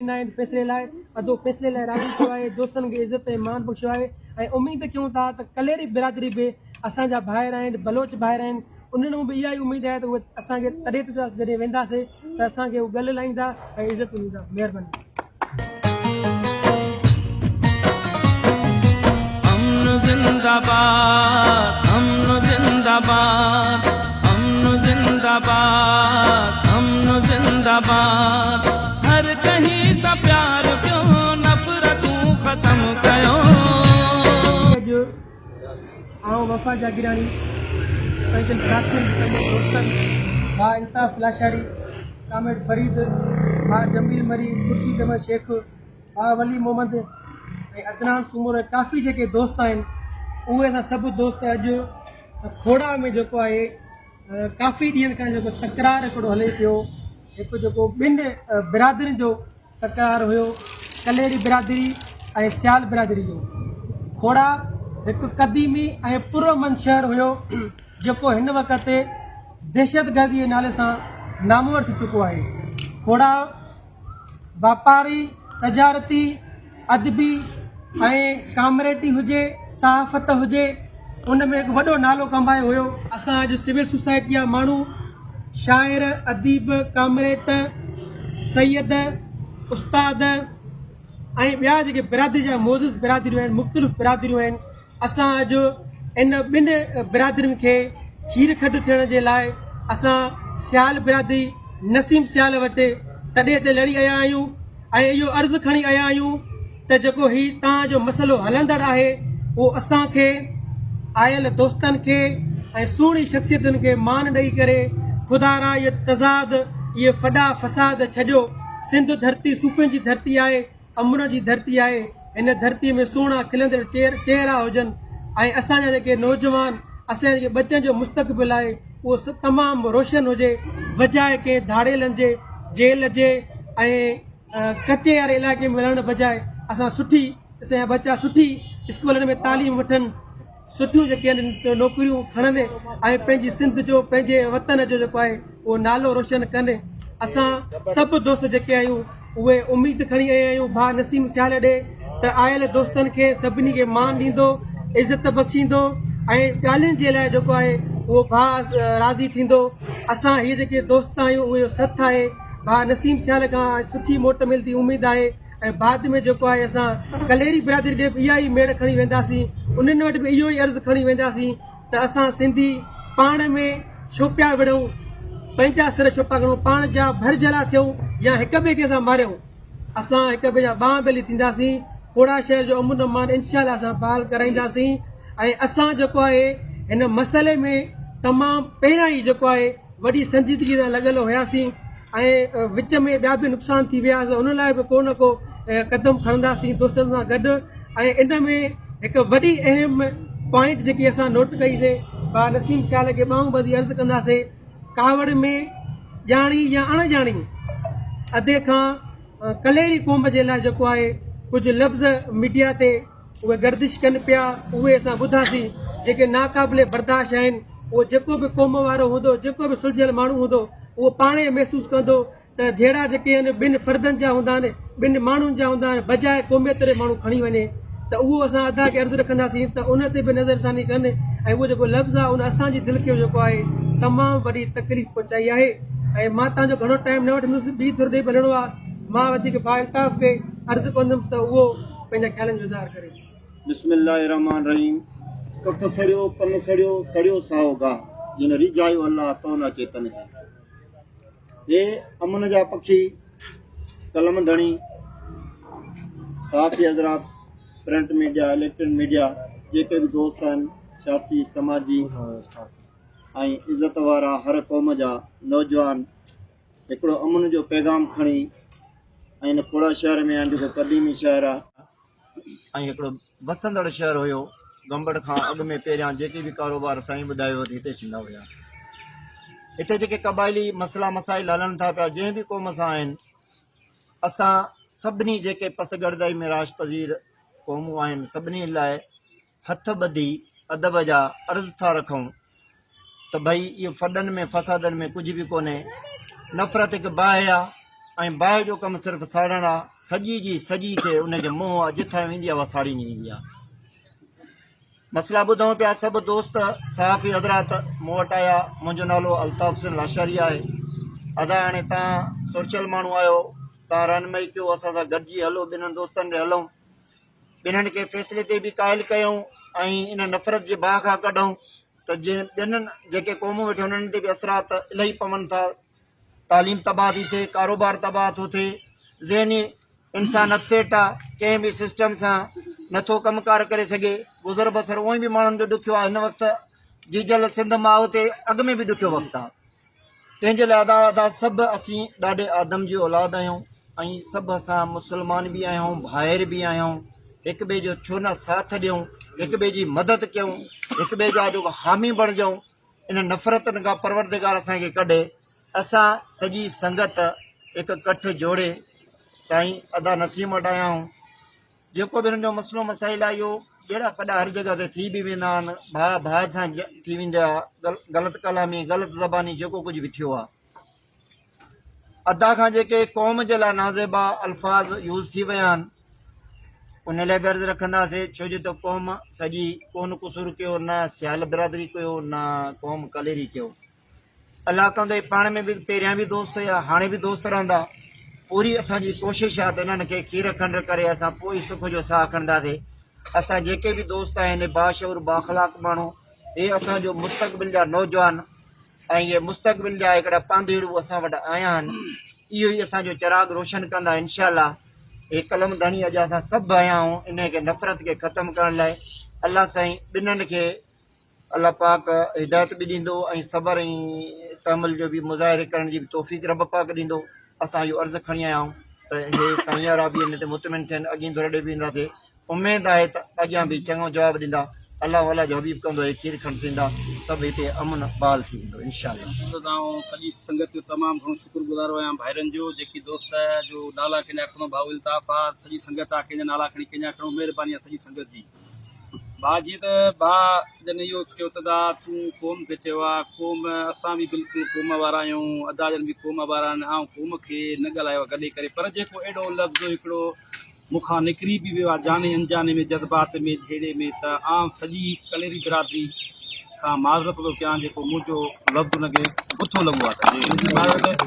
ڏنا آهن فيصلي لاء ادو فيصلي لاء راضي ٿيو آهي دوستن کي عزت ۽ مان بخشيو آهي ۽ اميد ڪيون ٿا ته ڪليري برادري به اسان جا ڀائر آهن بلوچ ڀائر آهن انهن مان به اها ئي اميد آهي ته اهي اسان کي تڏي تي جڏهن وينداسي ته اسان کي هو ڳل لائيندا ۽ عزت ڏيندا مهرباني. امن زنده باد امن زنده باد امن زنده باد امن زنده باد هر ڪنهن سان پيار ڪيو نفرتون ختم ڪيو. اڄ آئون وفا جاگيراڻي پنهنجن ساٿين پنهنجن دوستن ڀاء الطاف لاشاري، ڪامريڊ فريد، ڀاء جميل مري، خورشيد احمد شيخ، ڀاء ولي محمد ۽ عدنان سومرو ۽ ڪافي جيڪي دوست آهن اهي اسان سڀ دوست اڄ کوڙا ۾ جيڪو آهي ڪافي ڏينهن کان جيڪو تڪرار هڪڙو هلي پيو هڪ جيڪو ٻن برادرين جو تڪرار هيو ڪليري برادري ۽ سيال برادري جو کوڙا هڪ قديمي ۽ پرامن شهر هيو جيڪو هن وقت دهشتگردي جي نالي سان نامور ٿي چڪو آهي کوڙا واپاري، تجارتي، ادبي ۽ ڪامريڊي هجي، صحافت هجي، ان ۾ هڪ وڏو نالو ڪمايو هيو. اسان اڄ سول سوسائٽي جا ماڻهو، شاعر، اديب، ڪامريڊ، سيد، استاد ۽ ٻيا جيڪي برادري جا معزز برادريون آهن، مختلف برادريون آهن، اسان اڄ ان ٻن برادرين کي کير کڏ ٿيڻ جي لاء اسان سيال برادري نسيم سيال وٽ تڏي تي لڙي آيا آهيون ۽ اهو عرض کڻي آيا آهيون ته جيڪو هي تان جو مسئلو هلندڙ آهي اهو اسان کي آيل دوستن کي ۽ سهڻي شخصيتن کي مان ڏئي ڪري خدا را اهي تضاد اهي ڦڏا فساد ڇڏيو سنڌ ڌرتي صوفين جي ڌرتي آهي امن جي ڌرتي آهي، هن ڌرتي ۾ سهڻا کلندڙ چهرا هجن ۽ اسان جا جيڪي نوجوان اسان جي جيڪي ٻچن جو مستقبل آهي اهو تمام روشن هجي بجاء ڪنهن ڌاڙيلن جي جيل جي ۽ ڪچي واري علائقي ۾ رهڻ بجاء اسان سٺي اسان جا ٻچا سٺي اسڪولن ۾ تعليم وٺن. سٺيون جيڪي آهن نوڪريون کڻن ۽ پنهنجي سنڌ جو پنهنجي وطن جو جيڪو آهي اهو نالو روشن ڪن اسان سڀ دوست جيڪي آهيون اهي اميد کڻي آيا آهيون ڀاء نسيم سيال ڏي ته آيل دوستن کي سڀني کي مان ڏيندو عزت بخشيندو ۽ ڳالهين جي لاء جيڪو آهي اهو ڀاء راضي ٿيندو اسان هي جيڪي دوست آهيون اهي سٿ آهي ڀاء نسيم سيال کان سٺي موٽ ملندي اميد آهي ۽ بعد ۾ جيڪو آهي اسان ڪليري برادري ڏي به اها ئي ميڙ کڻي وينداسين انهن وٽ به اهو ئي عرض کڻي وينداسين ته اسان سنڌي پاڻ ۾ ڇو پيا وڙهون پنهنجا سر ڇو پيا کڻون پاڻ جا ڀرجهلا ٿيون يا هڪ ٻئي کي اسان ماريون اسان هڪ ٻئي جا ٻانهن ٻيلي ٿينداسين کوڙا شهر جو امن امان انشاء الله اسان بحال ڪرائينداسين ۽ اسان جيڪو آهي هن مسئلي ۾ تمام پهريان ئي جيڪو آهي وڏي سنجيدگي سان لڳل هياسين ۽ وچ ۾ ٻيا به نقصان ٿي ويا ان لاء به ڪو نه ڪو قدم کڻنداسين دوستن سان گڏ ۽ ان ۾ هڪ وڏي اهم پوائنٽ جيڪي اسان نوٽ ڪئي سي ڀاء نسيم سيال کي ٻانهون ٻڌي عرض ڪنداسين ڪاوڙ ۾ ڄاڻي يا اڻ ڄاڻي ادي کان ڪليري قوم جي لاء جيڪو آهي ڪجهه لفظ ميڊيا تي اهي گردش ڪن پيا، اهي اسان ٻڌاسين، جيڪي ناقابل برداشت آهن، اهو جيڪو به قوم وارو هوندو، جيڪو به سلجهيل ماڻهو هوندو، اهو پاڻ ئي محسوس ڪندو ته جهيڙا جيڪي آهن ٻن فردن جا هوندا آهن، ٻن ماڻهن جا هوندا آهن، بجاء قوميت تي ماڻهو کڻي وڃي ته اهو اسان ادا کي عرض رکنداسين ته ان تي به نظرثاني ڪن ۽ اهو جيڪو لفظ آهي ان اسان جي دل کي جيڪو آهي تمام وڏي تڪليف پهچائي آهي ۽ مان توهان جو گهڻو ٽائيم نه وٺندس، ٻي ڌر ڏي به هلڻو آهي، مان وڌيڪ ڀاء الطاف کي عرض ڪندم ته اهو پنهنجا خيالن جو اظهار ڪري. بسم الله الرحمٰن الرحيم ڪک سڙيو پن سڙيو سڙيو سائو گاهه جن ريجهايو الله تون اچي تن کي هي امن جا پکي قلم ڌڻي صحافي حضرات پرنٽ ميڊيا اليڪٽرنڪ ميڊيا جيڪي به دوست آهن سياسي سماجي ۽ عزت وارا هر قوم جا نوجوان هڪڙو امن جو پيغام کڻي ۽ هن کوڙا شهر ۾ آهن جيڪو قديمي شهر آهي ۽ هڪڙو وسندڙ شهر هيو گمبٽ کان اڳ ۾ پهريان جيڪي به ڪاروبار سائين ٻڌايو هو هتي ٿيندا هيا هتي جيڪي قبائلي مسئلا مسائل هلن ٿا پيا جنهن به قوم سان آهن اسان سڀني جيڪي پسگردائي ۾ رهائش پذير قومون آهن سڀني لاء هٿ ٻڌي ادب جا عرض ٿا رکون ته ڀئي اهو ڦڏن ۾ فسادن ۾ ڪجهه به ڪونهي. نفرت هڪ باهه آ ۽ باهه جو ڪم صرف ساڙڻ آ، سڄي جي سڄي کي ان کي منهن آ، جتان ويندي آ اها ساڙيندي ويندي آ. مسئلا ٻڌون پيا سڀ دوست صحافي حضرات مون وٽ آيا، منهنجو نالو الطاف حسين لاشاري آهي، ادا هاڻي تان سرچل ماڻهو آهيو، تان رهنمائي ڪيو اسان سان گڏجي هلو ٻنهن دوستن ڏي هلون، ٻنهن کي فيصلي تي به قائل ڪيون ۽ ان نفرت جي باهه کان ڪڍون ته جن ٻنهن جيڪي قومون ويٺيون انهن تي به اثرات الاهي پون ٿا. تعليم تباهه ٿي ٿئي، ڪاروبار تباهه ٿو ٿئي، ذهني انسان اپسيٽ آ، ڪنهن به سسٽم سان نٿو ڪم ڪار ڪري سگهي، گذر بسر اونئي به ماڻهن جو ڏکيو آ، هن وقت جيجل سنڌ ماء تي اڳ ۾ به ڏکيو وقت آ، تنهن جي لاء ادا ادا سڀ اسين ڏاڏي آدم جي اولاد آهيون ۽ سڀ اسان مسلمان به آهيون ڀائر به آهيون، هڪ ٻئي جو ڇو نه ساٿ ڏيون، هڪ ٻئي جي مدد ڪيون، هڪ ٻئي جا جو حامي بڻجون. انهن نفرتن کان پروردگار اسان کي ڪڍي. اسان سڄي سنگت هڪ ڪٺ جوڙي سائين ادا نسيم وٽ آيا آهيون. جيڪو به هنن جو مسئلو مسائل آهي اهو جهڙا ڦڏا هر جڳهه تي ٿي به ويندا آهن، ڀاء ڀاء سان ٿي ويندي آهي، غلط ڪلامي، غلط زباني جيڪو ڪجهه به ٿيو آهي. ادا کان جيڪي قوم جي لاء نازيبا الفاظ يوز ٿي ويا آهن ان لاء به عرض رکنداسين ڇو جو ته قوم سڄي ڪون قصور ڪيو نه سيال برادري ڪيو نه قوم ڪليري ڪيو الله ڪندو پاڻ ۾ به پهريان به دوست هيا هاڻي به دوست رهندا پوري اسان جي ڪوشش آهي ته انهن کي کير کنڊ ڪري اسان پوء سک جو ساهه کڻنداسين اسان جيڪي به دوست آهن باشعور بااخلاق ماڻهو هي اسان جو مستقبل جا نوجوان ۽ اهي مستقبل جا هڪڙا پانڌيئڙو اسان وٽ آيا آهن اهو ئي اسان جو چراغ روشن ڪندا انشاء الله هي قلم ڌڻي اڄ اسان سڀ آيا آهيون انهي کي نفرت کي ختم ڪرڻ لاء الله سائين ٻنهن کي الله پاڪ هدايت به ڏيندو ۽ صبر ۽ تحمل جو به مظاهري ڪرڻ جي به توفيق رب پاڪ ڏيندو اسان اهو عرض کڻي آيا آهيون ته هي سائين وارا به ان تي مطمئن ٿين اڳين ڌر ڏي به اينداسي اميد آهي ته اڳيان به چڱو جواب ڏيندا. الله الله جو حبيب ڪندو هي کير کنڊ ٿيندا سڀ هتي امن بحال ٿي ويندو انشاء الله. ته آئون سڄي سنگت جو تمام گهڻو شڪر گذار آهيان ڀائرن جو جيڪي دوست جو نالا ڪنهن جا کڻو ڀائو الطاف آ سڄي سنگت آ ڪنهن جا نالا کڻي ڪنهن جا کڻو مهرباني آ سڄي سنگت جي ڀاء جيئن ته ڀاء جن اهو چيو ته ادا تون قوم کي چيو آ قوم اسان به بلڪل قوم وارا آهيون ادا جن به قوم وارا آهن آئون قوم کي نه ڳالهايو آ گڏي ڪري پر جيڪو اهڙو لفظ هڪڙو مون کان نڪري به ويو آ جاني انجاني ۾ جذبات ۾ جهيڙي ۾ ته آئون سڄي ڪليري برادري کان معذرت ٿو ڪيان جيڪو منهنجو لفظ ان کي بٿو لڳو آ ته ان جي معذرت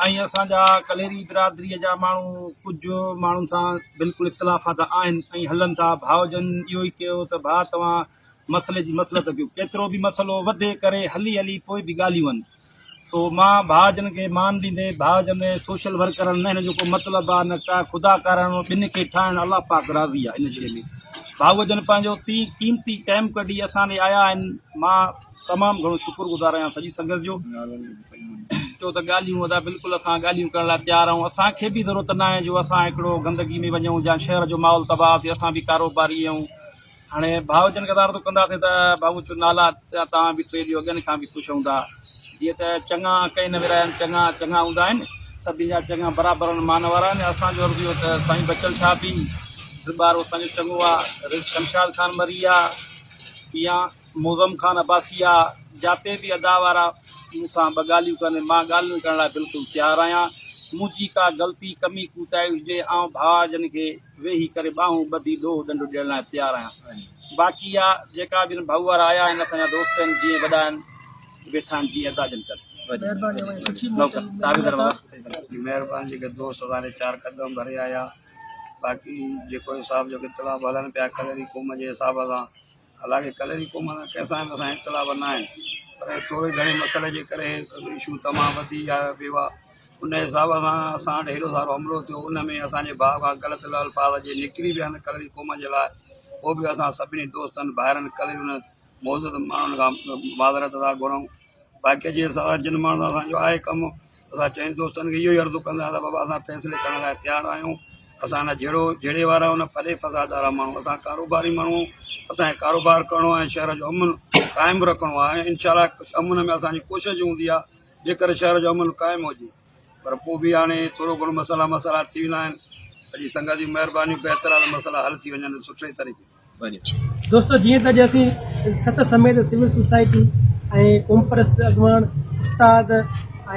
۽ اسان جا ڪليري برادري جا ماڻهو ڪجهه ماڻهن سان بلڪل اختلافات آهن ۽ هلن ٿا ڀاء جن اهو ئي ڪيو ته ڀاء توهان مسئلي جي مصلحت ڪيو ڪيترو به مسئلو وڌي ڪري هلي هلي پوء به ڳالهيون آهن سو مان ڀاء جن کي مان ڏيندي ڀاء جن سوشل ورڪرن نه هن جو ڪو مطلب آ نه ڪا خدا ڪارڻ ٻن کي ٺاهڻ الله پاڪ راضي آ ان شي ۾ ڀاء جن پنهنجو تي قيمتي ٽائيم ڪڍي اسان ڏي آيا آهن مان تمام گهڻو شڪر گذار آهيان سڄي سنگت جو چو ته ڳالهيون ادا بلڪل اسان ڳالهيون ڪرڻ لاء تيار آهيون اسان کي به ضرورت نه آهي جو اسان هڪڙو گندگي ۾ وڃون يا شهر جو ماحول تباهه ٿئي اسان به ڪاروباري آهيون هاڻي ڀاء جن کي عرض ڪنداسين ته ڀائو چو نالا توهان به ٽي ڏيو اڳين کان به خوش هوندا جيئن ته چڱا ڪنهن نه ورهايا آهن چڱا چڱا هوندا آهن سڀني جا چڱا برابر مان وارا آهن اسان جو عرض اهو ته سائين بچل شاهه به درٻار اسان جو چڱو آ رئيس شمشاد خان مري آ يا معظم خان عباسي آ جاتي به ادا وارا مون سان ٻه ڳالهيون ڪن مان ڳالهيون ڪرڻ لاء بلڪل تيار آهيان منهنجي ڪا غلطي ڪمي ڪوتاهي هجي آئون ڀاء جن کي ويهي ڪري ٻانهون ٻڌي ڏوهه ڏنڊ ڏيڻ لاء تيار آهيان. باقي اها جيڪا به هن ڀائو وارا آيا آهن اسان جا دوست آهن جيئن وڏا آهن ويٺا آهن جيئن ادا جن ڪن. نوڪر تابعدار بابا. جي مهرباني جيڪي دوست اسان ڏي چار قدم ڀري آيا باقي جيڪو حساب جو اختلاف هلن پيا ڪلري قوم جي حساب سان حالانڪه ڪلري قوم سان ڪنهن سان به اسان جا اختلاف نه آهن پر ٿوري گهڻي مسئلي جي ڪري اشو تمام وڌي ويو آهي ان حساب سان اسان وٽ هيڏو سارو حملو ٿيو ان ۾ اسان جي ڀاء کان غلط الفاظ جي نڪري ويا آهن ڪلري قوم جي لاء پوء به اسان سڀني دوستن ڀائرن ڪلري ان معزز ماڻهن کان معذرت ٿا گهرون باقي جي اسان جن ماڻهن سان اسان جو آهي ڪم اسان چئن دوستن کي اهو ئي عرض ڪندا ته بابا اسان فيصلي ڪرڻ لاء تيار آهيون اسان نه جهيڙو جهيڙي وارا نه ڦڏي فساد وارا ماڻهو اسان ڪاروباري ماڻهو اسانکي ڪاروبار ڪرڻو آهي شهر جو امن قائم رکڻو آهي انشاء الله امن ۾ اسانجي ڪوشش هوندي آهي جيڪر شهر جو امن قائم هجي پر پوء به هاڻي ٿورو گهڻو مسئلا مسئلا ٿي ويندا آهن سڄي سنگت جون مهربانيون بهتر آهي ته مسئلا حل ٿي وڃن سٺي طريقي دوستو جيئن ته اڄ اسين ست سميت سول سوسائٽي ۽ قومپرست اڳواڻ استاد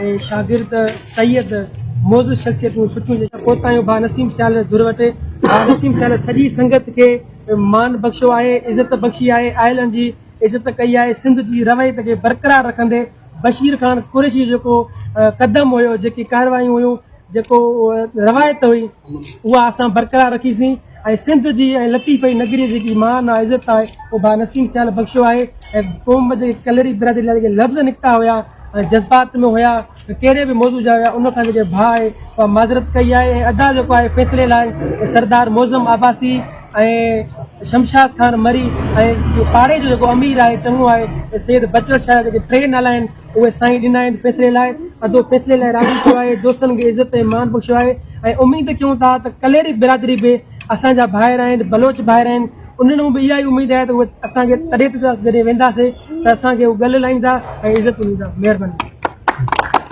۽ شاگرد سيد معزز شخصيتون سٺيون جيڪي پهتا آهيون ڀاء نسيم سيال جي در وٽ. ڀاء نسيم سيال سڄي سنگت کي مان بخشيو آهي، عزت بخشي آهي، آيلن جي عزت ڪئي آهي، سنڌ جي روايت کي برقرار رکندي بشير خان قريشي جو جيڪو قدم هيو، جيڪي ڪارروايون هيون، جيڪو روايت هئي اها اسان برقرار رکيسين ۽ سنڌ جي ۽ لطيف جي نگري جي جيڪي مان آهي عزت آهي اهو ڀاء نسيم سيال بخشيو آهي ۽ قوم جي ڪلري برادري لاء جيڪي لفظ نڪتا هيا ۽ جذبات ۾ هيا ڪهڙي به موضوع جا هيا ان کان جيڪي ڀاء آهي اها معذرت ڪئي آهي ۽ ادا جيڪو آهي فيصلي لاء سردار معظم عباسي ۽ شمشاد خان مري ۽ پاڙي جو جيڪو امير آهي چڱو آهي سيد بچل شاهه جيڪي ٽي نالا آهن اهي سائين ڏنا آهن فيصلي لاء ادو فيصلي لاء راضي ٿيو آهي دوستن کي عزت ۽ مان بخشيو آهي ۽ اميد ڪيون ٿا ته ڪليري برادري به اسان جا ڀائر آهن بلوچ ڀائر آهن انهن مان به اها ئي اميد آهي ته اهي اسان کي تڏي تي جڏهن وينداسي ته اسان کي هو ڳل لائيندا ۽ عزت ڏيندا مهرباني.